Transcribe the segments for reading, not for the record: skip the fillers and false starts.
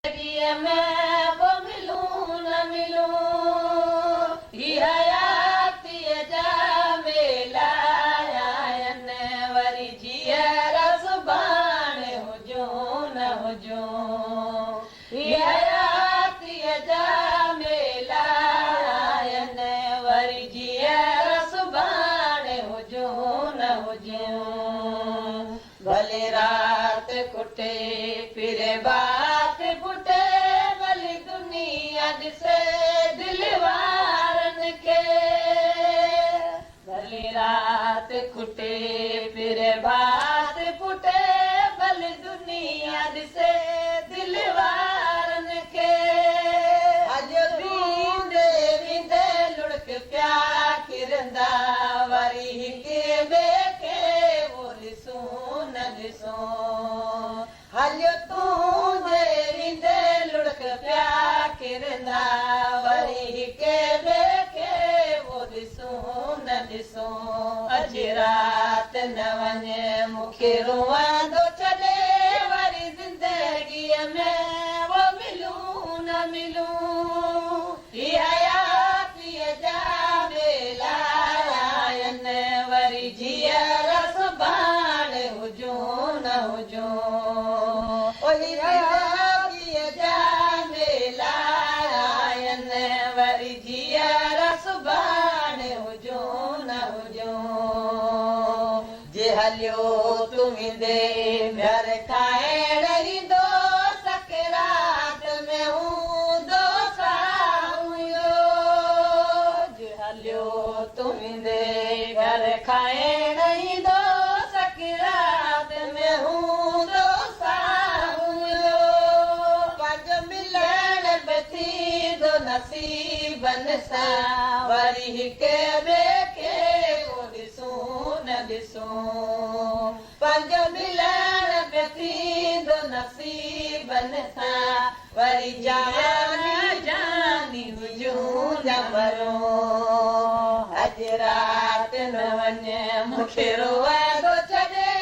زندگيء ۾ پوء ملون نه ملون، هي حياتيء جا ميلا آهن، وري جيئرا سڀاڻي هجون نه هجون، هي حياتيء جا ميلا آهن، وري جيئرا سڀاڻي هجون نه هجون. ڀلي رات کٽي پھرين بات ڦٽي ڀلي دنيا ڏسي دل وارن کي ڀلي رات کٽي پھرين بات ڦٽي ڀلي دنيا ڏسي دل وارن کي هليو ويندي ويندي لڙڪ پيا ڪرندا وري هڪ ٻئي کي اهو ڏسون نه ڏسون هليو تون جي ويندي لڙڪ پيا ڪرندا وري هڪ ٻئي کي اهو ڏسون نه ڏسون اڄ رات نه وڃ مون کي روئندو ڇڏي وري زندگيء ۾ اهو ملون نه ملون هي حياتيء جا ميلا آهن وري جيئرا سڀاڻي هجون نه هجون او هي زندگيء جا ميلا آهن وري جيئرا سڀاڻي هجون نه هجون جي هليو تون ويندي ميهر کائڻ ايندو سڪرات ۾ هوندو ساهه ايندو جي هليو تون ويندي ميهر کائڻ ايندو سڪرات ۾ هوندو ساهه ايندو پنهنجو ملڻ به ٿيندو نصيبن سان وري هڪ ٻئي کي ڪو ڏسون نه ڏسون پنهنجو ملڻ به ٿيندو نصيبن سان وري جاني جاني هجون نه مرون اڄ رات نه وڃ مون کي روئندو ڇڏي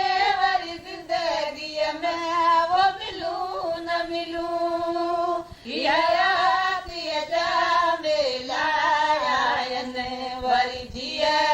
وري زندگيء ۾ اهو ملون نه ملون هي حياتيء جا ميلا آهن وري جيئرا.